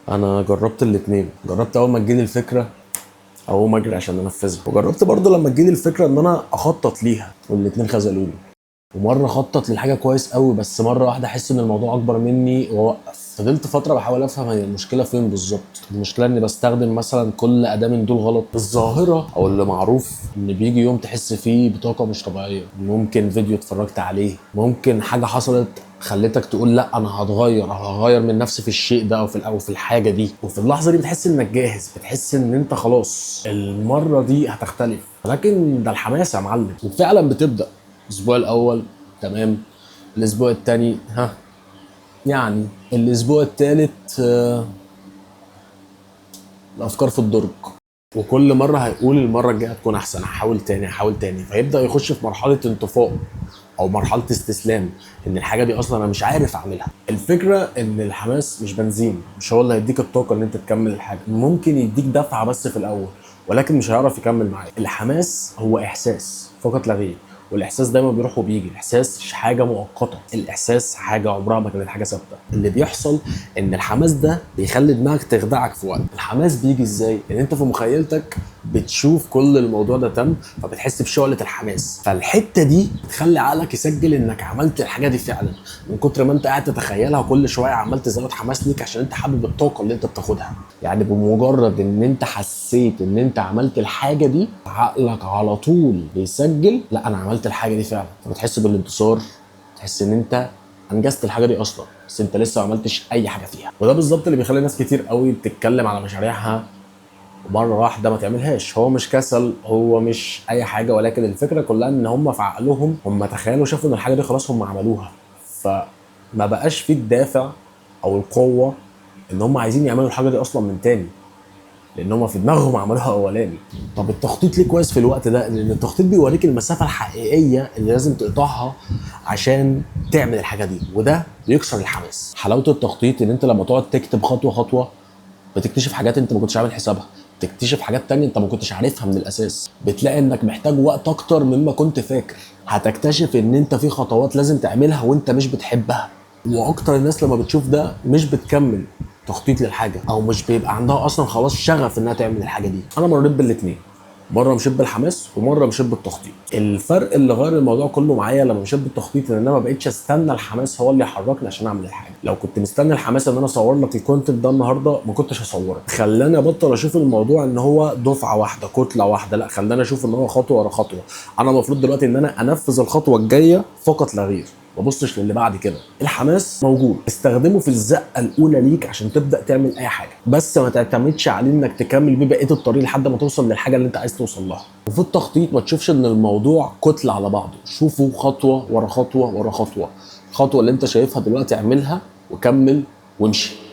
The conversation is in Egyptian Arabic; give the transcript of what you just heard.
انا جربت الاتنين. جربت اول ما تجيلي الفكرة اقوم اجري عشان انفذها، وجربت برضو لما تجيلي الفكرة ان انا اخطط ليها، والاتنين خذلوني. ومرة اخطط للحاجة كويس قوي، بس مرة واحدة احس ان الموضوع اكبر مني واوقف. فضلت فترة بحاول افهم هي المشكلة فين بالظبط. المشكلة اني بستخدم مثلا كل اداه من دول غلط. الظاهرة او اللي معروف ان بيجي يوم تحس فيه بطاقة مش طبيعيه، ممكن فيديو اتفرجت عليه، ممكن حاجة حصلت خلتك تقول لا انا هتغير او هغير من نفسي في الشيء ده او في الحاجة دي، وفي اللحظة دي بتحس انك جاهز، بتحس ان انت خلاص المرة دي هتختلف. ولكن ده الحماس يا معلم، وفعلا بتبدا الاسبوع الاول تمام، الاسبوع الثاني ها، يعني الاسبوع الثالث الافكار في الدرج، وكل مرة هيقول المرة الجاية هتكون احسن، هحاول تاني هحاول تاني، فيبدا يخش في مرحلة انطفاء او مرحلة استسلام ان الحاجة دي اصلا انا مش عارف اعملها. الفكرة ان الحماس مش بنزين، مش هو اللي هيديك الطاقة ان انت تكمل الحاجة، ممكن يديك دفعه بس في الاول ولكن مش هيعرف يكمل معاك. الحماس هو احساس فقط لا غير، والاحساس دايما بيروح وبيجي. الاحساس مش حاجة مؤقتة، الاحساس حاجة عمرها ما كانت حاجة ثابتة. اللي بيحصل ان الحماس ده بيخلي دماغك تخدعك في وقت. الحماس بيجي ازاي؟ ان انت في مخيلتك بتشوف كل الموضوع ده تم، فبتحس بشعله الحماس، فالحته دي بتخلي عقلك يسجل انك عملت الحاجة دي فعلا، من كتر ما انت قاعد تتخيلها كل شوية عمال تزود حماس ليك عشان انت حابب الطاقة اللي انت بتاخدها. يعني بمجرد ان انت حسيت ان انت عملت الحاجة دي، عقلك على طول بيسجل لا انا عملت الحاجة دي فعلا، فبتحس بالانتصار، تحس ان انت انجزت الحاجة دي اصلا، بس انت لسه ما عملتش اي حاجة فيها. وده بالظبط اللي بيخلي ناس كتير قوي بتتكلم على مشاريعها ومرة واحدة ما تعملهاش. هو مش كسل، هو مش اي حاجة، ولكن الفكرة كلها ان هم في عقلهم هم تخيلوا شافوا ان الحاجة دي خلاص هم عملوها، فما بقاش في الدافع او القوة ان هم عايزين يعملوا الحاجة دي اصلا من تاني، لان هم في دماغهم عملوها اولاني. طب التخطيط ليه كويس في الوقت ده؟ لان التخطيط بيوريك المسافة الحقيقية اللي لازم تقطعها عشان تعمل الحاجة دي، وده بيكسر الحماس. حلاوة التخطيط ان انت لما تقعد تكتب خطوة خطوة بتكتشف حاجات انت ما كنتش عامل حسابها، بتكتشف حاجات تانية انت ما كنتش عارفها من الاساس، بتلاقي انك محتاج وقت اكتر مما كنت فاكر، هتكتشف ان انت في خطوات لازم تعملها وانت مش بتحبها. واكتر الناس لما بتشوف ده مش بتكمل تخطيط للحاجة، او مش بيبقى عندها اصلا خلاص شغف انها تعمل الحاجة دي. انا مريت بالاثنين، مرة مشيت بالحماس ومرة مشيت بالتخطيط. الفرق اللي غير الموضوع كله معايا لما مشيت بالتخطيط ان انا ما بقتش استنى الحماس هو اللي يحركني عشان اعمل الحاجة. لو كنت مستني الحماس ان انا اصور لك ال content ده النهارده ما كنتش هصوره. خلاني ابطل اشوف الموضوع ان هو دفعه واحدة كتلة واحدة، لا خلاني اشوف ان هو خطوة ورا خطوة. انا المفروض دلوقتي ان انا انفذ الخطوة الجاية فقط لا غير، ما بصش للي بعد كده. الحماس موجود، استخدمه في الزقه الاولى ليك عشان تبدا تعمل اي حاجة، بس ما تعتمدش عليه انك تكمل بيه بقية الطريق لحد ما توصل للحاجة اللي انت عايز توصل لها. وفي التخطيط ما تشوفش ان الموضوع كتلة على بعضه، شوفه خطوة ورا خطوة ورا خطوة. الخطوة اللي انت شايفها دلوقتي اعملها وكمل وامشي.